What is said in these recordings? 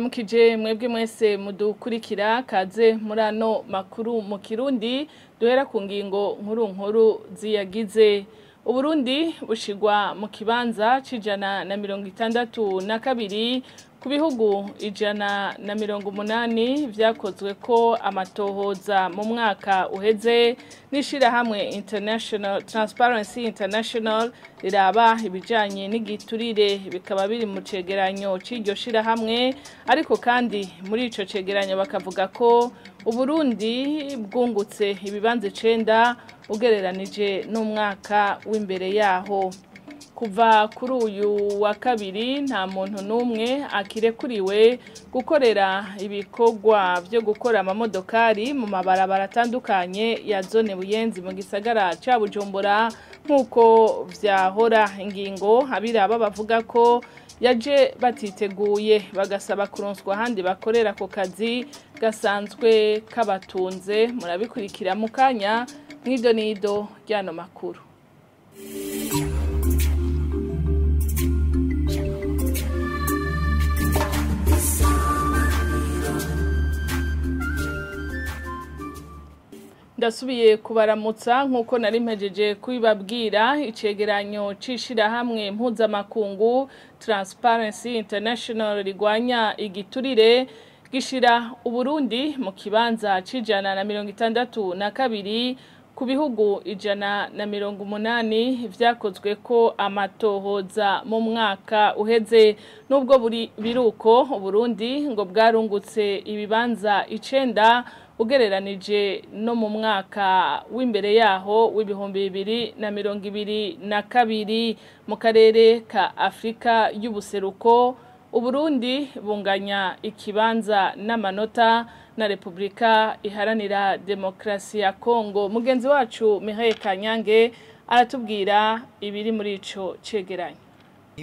Mukije mwebwe mwese mudukurikira, kaze muri ano makuru mu Kirundi. Duhera ku ngingo nkuru nkuru ziyagize. Uburundi bushigwa mu kibanza c'162 ku bihugu 180 vyakozwe ko amatohoza mu mwaka uheze n'ishirahamwe International Transparency International riraba ibijanye n'igiturire, bikaba biri mu cegeranyo c'iryo shirahamwe. Ariko kandi muri ico cegeranyo bakavuga ko Uburundi bwungutse ibibanza 9 ugereranije n'umwaka w'imbere yaho. Kuva kuri uyu wa kabiri, nta muntu n'umwe akirekuriwe gukorera ibikorwa byo gukora amamodokari mu mabarabara atandukanye ya zone Buyenzi mu gisagara ca Bujumbura nk'uko vyahora. Ingingo abiraba bavuga ko yaje batiteguye, bagasaba kuronswa ahandi bakorera ako kazi gasanzwe kabatunze. Murabikurikira mu kanya mw'ido nido ry'ano makuru. Ndasubiye kubaramutsa. Nk'uko nari mpejeje kubibabwira, icegeranyo c'ishirahamwe mpuzamakungu Transparency International rigwanya igiturire gishira Uburundi mu kibanza c'162 ku bihugu 180 vyakozwe ko amatohoza mu mwaka uheze. Nubwo buri biruko, Uburundi ngo bwarungutse ibibanza 9 ugereranije no mu mwaka w'imbere yaho w'2022. Mu karere ka Afrika y'Ubuseruko, Uburundi bunganya ikibanza n'amanota na Republika Iharanira Demokrasi ya Kongo. Mugenzi wacu Mihaye Kanyange aratubwira ibiri muri ico cegeranyo.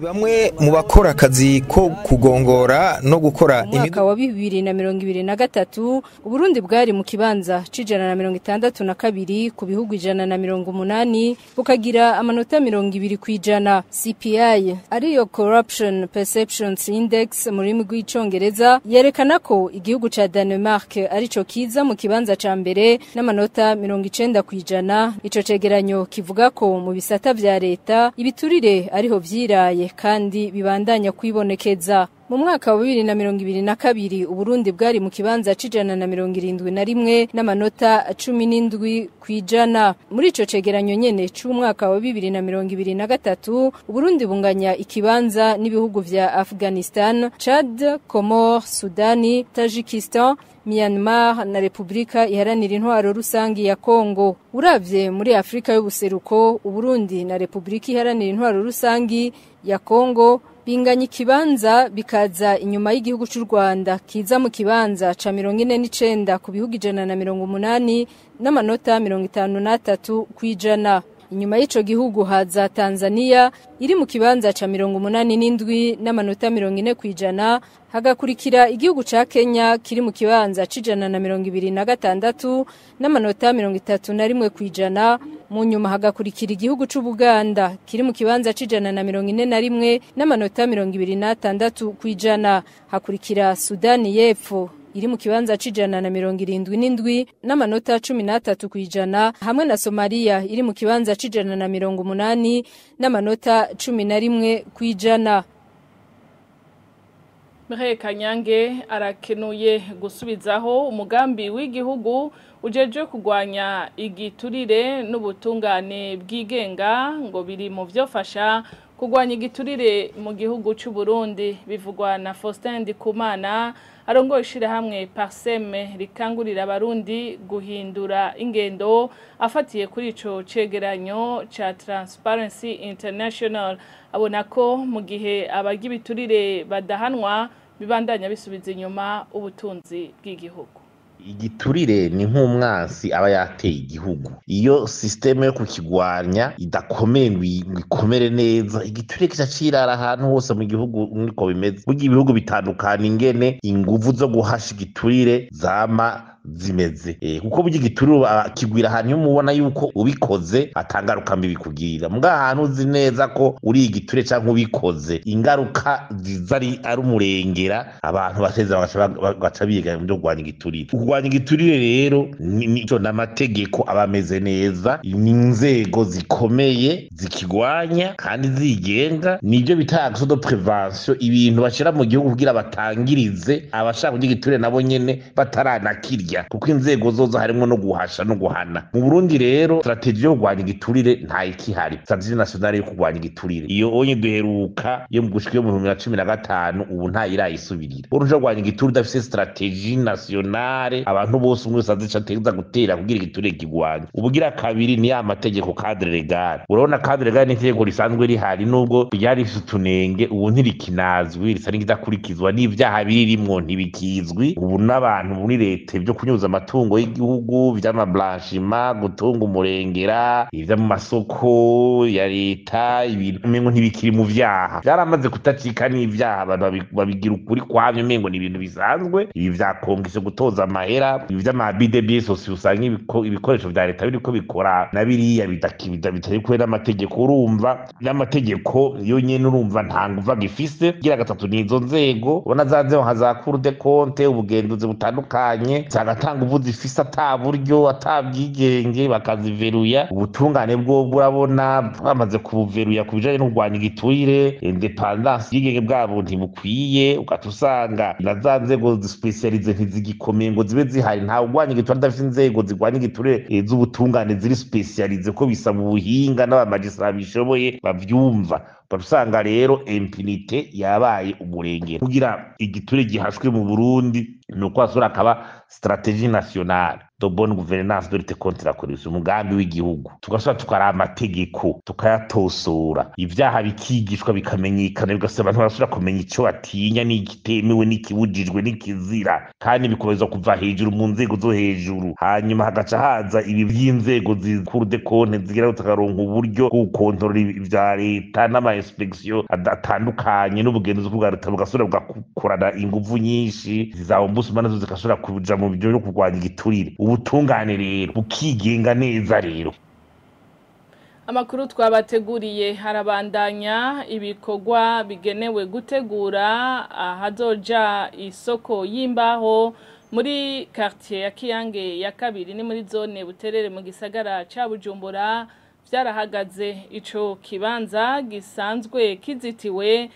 Bamwe mu bakora akazi ko kugongora no gukora Umwaka wa 2023, Uburundi bwari mu kibanza c'162 ku bihugu 180, bukagira amanota 20%. CPI, ariyo Corruption Perceptions Index mu rurimi rw'Icongereza, yerekana ko igihugu ca Danemark arico kiza mu kibanza ca mbere n'amanota 90%. Ico cegeranyo kivuga ko mu bisata vya leta ibiturire ariho vyiraye kandi bibandanya kwibonekeza. Mu mwaka wa 2022, Uburundi bwari mu kibanza c'171 n'amanota 17%. Muri ico cegeranyo nyene c'umwaka wa 2023, Uburundi bunganya ikibanza n'ibihugu vya Afghanistan, Chad, Comores, Sudani, Tajikistan, Myanmar na Republika Iharanira Intwaro Rusangi ya Kongo. Uravye muri Afrika y'Ubuseruko, Uburundi na Republika Iharanira Intwaro Rusangi ya Kongo binganya ikibanza, bikaza inyuma y'igihugu c'u Rwanda kiza mu kibanza ca 49 ku bihugu 180 n'amanota 53%. Inyuma y'ico gihugu haza Tanzania iri mu kibanza ca 87 n'amanota 40%, hagakurikira igihugu ca Kenya kiri mu kibanza c'126 n'amanota 31%. Mu nyuma hagakurikira igihugu c'Ubuganda kiri mu kibanza c'141 n'amanota 26%. Hakurikira Sudani y'Epfo iri mu kibanza c'177 n'amanota 13%, hamwe na Somalia iri mu kibanza c'180 n'amanota 11%. Mireille Kanyange arakenuye. Gusubizaho umugambi w'igihugu ujeje kugwanya igiturire n'ubutungane bwigenga ngo biri mu vyofasha kugwanya igiturire mu gihugu c'u Burundi. Bivugwa na Faustin Ndikumana arongoye ishirahamwe Parsem rikangurira Abarundi guhindura ingendo, afatiye kuri ico cegeranyo ca Transparency International. Abona ko mu gihe abarya ibiturire badahanwa, bibandanya bisubiza inyuma ubutunzi bw'igihugu. Igiturire ni nk'umwansi aba yateye igihugu. Iyo système yo kukigwanya idakomeye ngo ikomere neza, igiturire kica cirara ahantu hose mu gihugu. Niko bimeze. Burya ibihugu bitandukana ingene inguvu zo guhasha igiturire zama. zimeze. Kuko burya igiturire kigwira ahantu iyo mubona yuko ubikoze atangaruka mbi bikugirira, muga ahantu uzi neza ko uri igiturire canke ubikoze ingaruka ziza ari umurengera, abantu bateza bagaca biga mu byo kurwanya igiturire. Kurwanya igiturire rero nico n'amategeko aba ameze neza, ni inzego zikomeye zikigwanya kandi zigenga, nibyo bita action de prévention, ibintu bashira mu gihugu kugira batangirize abashaka kurya igiturire nabo nyene bataranakirya, kuko inzego zozo harimwo no guhasha no guhana. Mu Burundi rero strategie yo kurwanya igiturire nta ikihari, strategie nationale yo kurwanya igiturire iyo onye duheruka yo mu gushika yo mu 2015 ubu nta irayisubirira. Uruja kurwanya igiturire udafise strategie nationale, abantu bose umwe wese azi ico ategerezwa gutera kugira igiturire kigwanye. Ubugira kabiri ni ya mategeko cadre legal. Urabona cadre legal ni itegeko risanzwe rihari, nubwo ryari rifise utunenge, ubu ntirikinazwi, risa n'ikidakurikizwa, n'ivyaha birimwo ntibikizwi. Ubu n'abantu muri leta ibyo kunyuza amatungo y'igihugu, vy'amablanchiment, gutunga umurengera, ivyo mu masoko ya leta, ibintu umengo ntibikiri mu vyaha, vyaramaze kutacika n'ivyaha, abantu babigira ukuri kwamye, umengo ni ibintu bisanzwe. Ibi vya kongisho, gutoza amahera, ibi vy'amabide byose usanga ibikoresho vya leta biriko bikora na biriya bitari kumwe n'amategeko. Urumva n'amategeko yo nyene urumva nta nguvu agifise. Kugira gatatu ni izo nzego ubona za nzego nka za Cour des comptes, ubugenzuzi butandukanye, usanga ata nguvu zifise, ata buryo, ata bwigenge, bakaziveruya. Ubutungane bwobwo urabona bamaze kubuveruya ku bijanye no kurwanya igiturire, indépendance, ubwigenge bwabo ntibukwiye. Ugaca usanga na za nzego zispécialisées ntizigikomeye ngo zibe zihari. Ntawe urwanya igiturire adafise inzego zirwanya igiturire z'ubutungane ziri spécialisées, ko bisaba ubuhinga n'abamagistrat bishoboye bavyumva. Usanga rero impunité yabaye umurengera. Kugira igiturire gihashwe mu Burundi ni uko hasubira akaba stratégie nationale de bonne gouvernance de lutte contre la corruption, umugambi w'igihugu, tugasubira tukaraba amategeko tukayatosora, ivyaha bikigishwa bikamenyekana, bigasaba abantu barasubira kumenya ico batinya n'igitemewe n'ikibujijwe n'ikizira, kandi bikomeza kuva hejuru mu nzego zo hejuru. Hanyuma hagaca haza ibi vy'inzego Cour des comptes zigira tukaronka uburyo bwo gukontorora ivya leta n'ama inspection atandukanye, n'ubugenzuzi bwa leta bugasubira bugakorana inguvu nyinshi, za ombudsman nazo zigashobora kuja mu byo kurwanya igiturire, ubutungane rero bukigenga neza rero. Amakuru twabateguriye harabandanya. Ibikorwa bigenewe gutegura ahazoja isoko y'imbaho muri quartier ya Kiyange ya kabiri, ni muri zone Buterere mu gisagara ca Bujumbura, vyarahagaze. Ico kibanza gisanzwe kizitiwe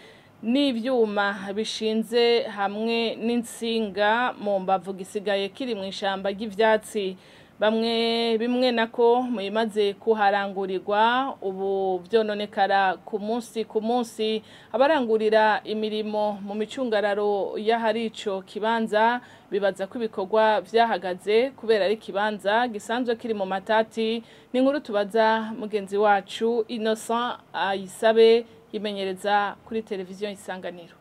n'ivyuma bishinze hamwe n'insinga mu mbavu, gisigaye kiri mu ishamba ry'ivyatsi. Bamwe bimwe nako mubimaze kuharangurirwa ubu vyononekara ku munsi ku munsi. Abarangurira imirimo mu micungararo y'ahari ico kibanza bibaza ko ibikorwa vyahagaze kubera ari ikibanza gisanzwe kiri mu matati. Ni inkuru tubaza mugenzi wacu Innocent Ayisabe yimenyereza kuri televiziyo Isanganiro.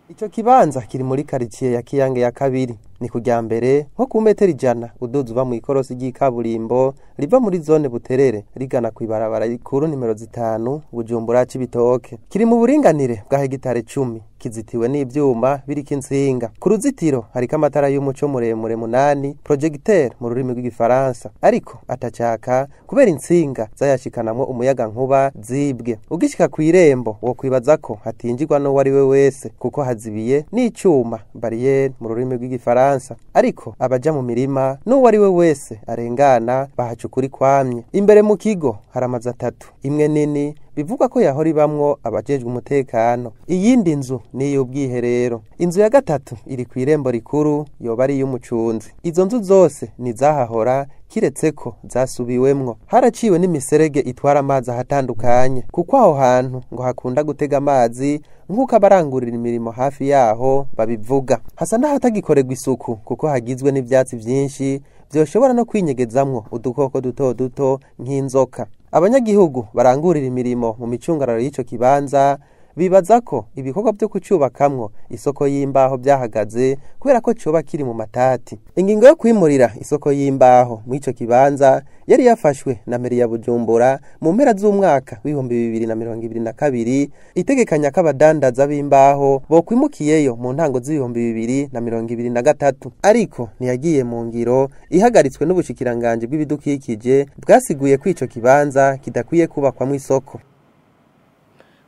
Ico kibanza kiri muri quartier ya Kiyange ya kabiri, ni kujya mbere nko ku metero 100 uduza uva mu ikorosi ry'ikaburimbo riva muri zone Buterere rigana kw'ibarabara rikuru nimero 5 Bujumbura Cibitoke. Kiri mu buringanire bwa hegitare 10, kizitiwe n'ivyuma biriko intsinga. Ku ruzitiro hariko amatara y'umuco muremure 8, projecteur mu rurimi rw'igifaransa, ariko atacaka kubera intsinga zayashikanamwo umuyaga nkuba zibwe. Ugishika kw'irembo wo kwibaza ko hatinjirwa n'uwo ari we wese, kuko hazibiye n'icuma, barrière mu rurimi rw'igifaransa, ariko abaja mu mirima n'uwo ari we wese arengana bahaca ukuri kwamye. Imbere mu kigo hari amazu atatu, imwe nini bivugwa ko yahora ibamwo abajejwe umutekano, iyindi nzu ni iy'ubwiherero, inzu ya gatatu iri kw'irembo rikuru yoba ari iy'umucunzi. Izo nzu zose ni zahahora kiretse ko zasubiwemwo. Haraciwe n'imiserege itwara amazi ahatandukanye, kuko aho hantu ngo hakunda gutega amazi nk'uko abarangurira imirimo hafi yaho babivuga. Hasa n'ahatagikorerwa isuku kuko hagizwe n'ivyatsi vyinshi vyoshobora no kwinyegezamwo udukoko duto duto nk'inzoka. Abanyagihugu barangurira imirimo mu micungararo y'ico kibanza Bibaza ko ibikorwa byo kucyubakamwo isoko y'imbaho byahagaze kubera ko coba kiri mu matati. Ingingo yo kwimurira isoko y'imbaho mu ico kibanza yari yafashwe na meri ya Bujumbura mu mpera z'umwaka w'2022, itegekanya ko abadandaza b'imbaho bokwimukiyeyo mu ntango z'2023, ariko ntiyagiye mu ngiro, ihagaritswe n'ubushikiranganje bw'ibidukikije bwasiguye ko ico kibanza kidakwiye kubakwamwo isoko.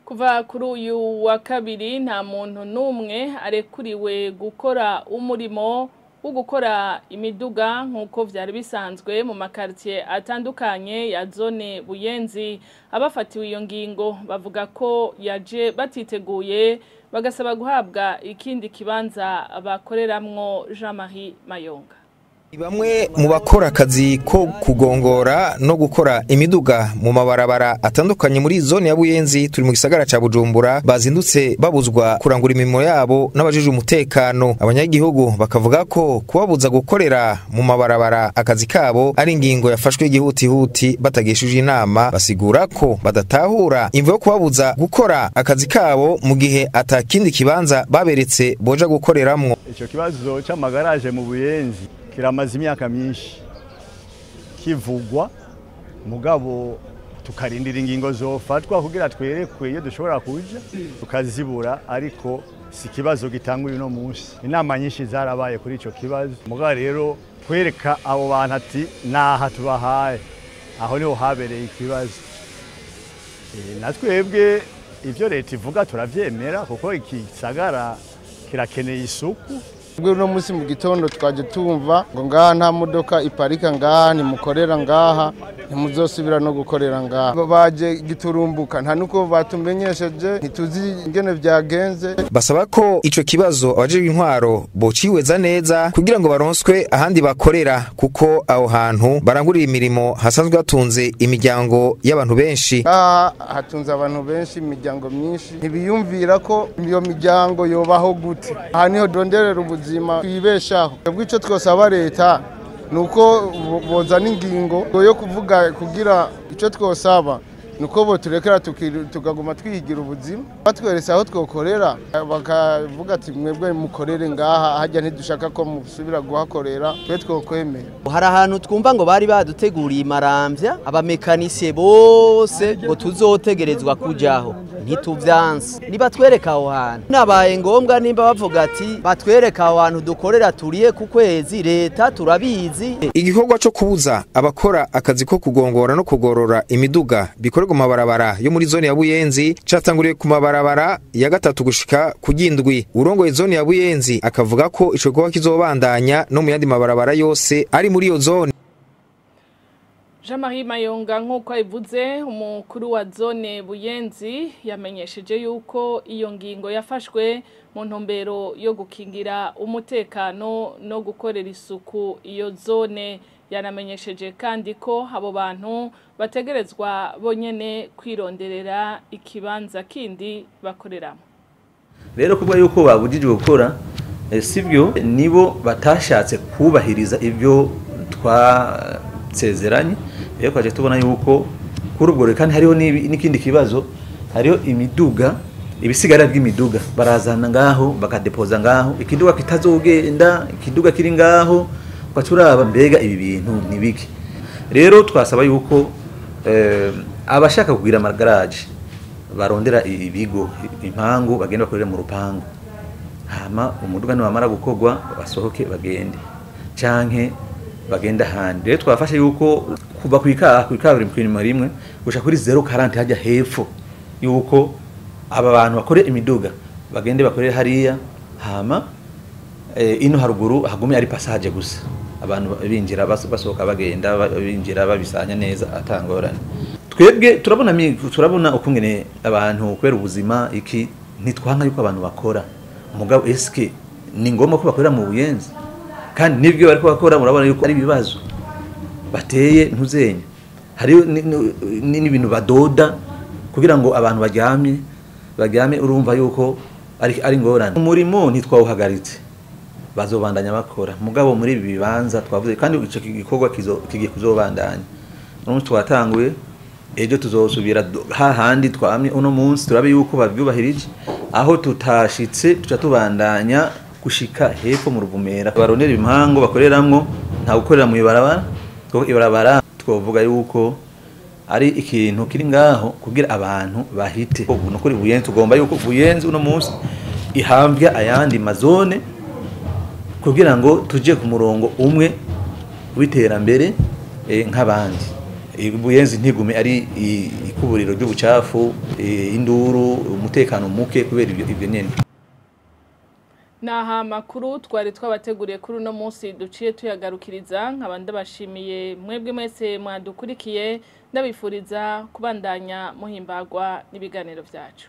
Kuva kuri uyu wa kabiri nta muntu n'umwe arekuriwe gukora umurimo wo gukora imiduga nk'uko vyari bisanzwe mu makartier atandukanye ya zone Buyenzi. Abafatiwe iyo ngingo bavuga ko yaje batiteguye, bagasaba guhabwa ikindi kibanza bakoreramwo. Jean-Marie Mayonga. Bamwe mu bakora akazi ko kugongora no gukora imiduga mu mabarabara atandukanye muri zone ya Buyenzi turi mu gisagara ca Bujumbura bazindutse babuzwa kurangura imirimo yabo n'abajejwe umutekano. Abanyagihugu bakavuga ko kubabuza gukorera mu mabarabara akazi kabo ari ingingo yafashwe igihutihuti batagishije inama. Basigura ko badatahura imvo yo kubabuza gukora akazi kabo mu gihe atakindi kibanza baberetse boja gukoreramwo. Ico kibazo c'amagaraje mu Buyenzi kiramaze imyaka myinshi kivugwa, mugabo tukarindira ingingo zofatwa kugira twerekwe iyo dushobora kuja tukazibura, ariko si kibazo gitangwa uno munsi. Inama nyinshi zarabaye kuri ico kibazo, mugabo rero kwereka abo bantu ati naha tubahaye, aho niho habereye ikibazo. Na twebwe ivyo leta ivuga turavyemera kuko iki gisagara kirakeneye isuku. Ubwo uno munsi mu gitondo twaje tumva ngo ngaha nta modoka iparika, ngaha ntimukorera, ngaha ntimuzosubira no gukorera ngaha. Baje giturumbuka, nta nuko batumenyesheje, ntituzi ingene vyagenze. Basaba ko ico kibazo abajejwe intwaro bociweza neza kugira ngo baronswe ahandi bakorera, kuko aho hantu barangurira imirimo hasanzwe hatunze imiryango y'abantu benshi. Ngaha hatunze abantu benshi, imiryango myinshi, ntibiyumvira ko iyo miryango yobaho gute. Aha niho donderera ubuzima twibeshaho. Ubwo ico twosaba leta nuko bozana ingingo yo kuvuga, kugira ico twosaba nuko boturekera tukaguma twihigira ubuzima, batweretse aho twokorera, bakavuga ati mwebwe mukorere ngaha, hajya ntidushaka ko musubira guhakorera, twe twokwemera. Hari ahantu twumva ngo bari baduteguriye imaramvya abamekanisiye bose ngo tuzotegerezwa kujaho, ntituvyanse nibatwereka aho hantu. Nabaye ngombwa nimba bavuga ati batwereka aho hantu dukorera turiye ku kwezi, leta turabizi. Igikorwa co kubuza abakora akazi ko kugongora no kugorora imiduga bikorerwa mu mabarabara yo muri zone ya Buyenzi catanguriye ku mabarabara ya 3 gushika ku 7. Urongoye zone ya Buyenzi akavuga ko ico gikorwa kizobandanya no mu yandi mabarabara yose ari muri iyo zone. Jean-Marie Mayonga nk'uko abivuze, umukuru wa zone Buyenzi yamenyesheje yuko iyo ngingo yafashwe mu ntumbero yo gukingira umutekano no gukorera isuku iyo zone. Yanamenyesheje kandi ko abo bantu bategerezwa bonyene kwironderera ikibanza kindi bakoreramo. Rero kubwa yuko babujijwe gukora sibyo, nibo batashatse kubahiriza ibyo twasezeranye. Rero kwaje tubona yuko kuri ubwo kandi hariho n'ikindi kibazo, hariho imiduga, ibisigara by'imiduga barazana ngaho bakadepoza ngaho, ikiduga kitazogenda, ikiduga kiri ngaho, ukacuraba mbega ibi bintu nibiki. Rero twasaba yuko abashaka kugira amagaraje barondera ibigo impangu bagenda bakorera mu rupangu, hama umuduga niwamara gukogwa basohoke bagende canke bagenda handi. Rero twafashe yuko kuva kwikaburimbo kwinima rimwe gushika kuri 040 hajya hepfo, yuko aba bantu bakore imiduga bagende bakorere hariya, hama ino haruguru hagume ari passage gusa, abantu binjira basohoka bagenda binjira babisanya neza atangorane. Twebwe turabona ukungene abantu kubera ubuzima iki ntitwanka yuko abantu bakora, mugabo eske ni ngombwa ko bakorera mu Buyenzi? Kandi nibyo bariko bakora murabona yuko ari ibibazo bateye ntuzenya, hari n'ibintu badoda kugira ngo abantu baryame, urumva yuko ari ngorane. Umurimo ntitwawuhagaritse, bazobandanya bakora, mugabo muri ibi bibanza twavuze kandi ico gikorwa kigiye kuzobandanya. Uno twatanguye Ejo tuzosubira hahandi twamye uno munsi, turabe yuko bavyubahirije. Aho tutashitse tuca tubandanya gushika hepfo mu Ruvumera, barondera impango bakoreramwo. Nta gukorera mu ibarabara, kuko ibarabara twovuga yuko ari ikintu kiri ngaho kugira abantu bahite. Ubu nukuri Buyenzi tugomba yuko Buyenzi uno munsi ihambya ayandi mazone kugira ngo tuje ku murongo umwe w'iterambere nk'abandi. Buyenzi ntigume ari ikuburiro ry'ubucafu, induru, umutekano muke kubera ibyo nyene. Naha makuru twari twabateguriye kuri uno munsi duciye tuyagarukiriza, nkaba ndabashimiye mwebwe mwese mwadukurikiye, ndabifuriza kubandanya muhimbagwa n'ibiganiro byacu.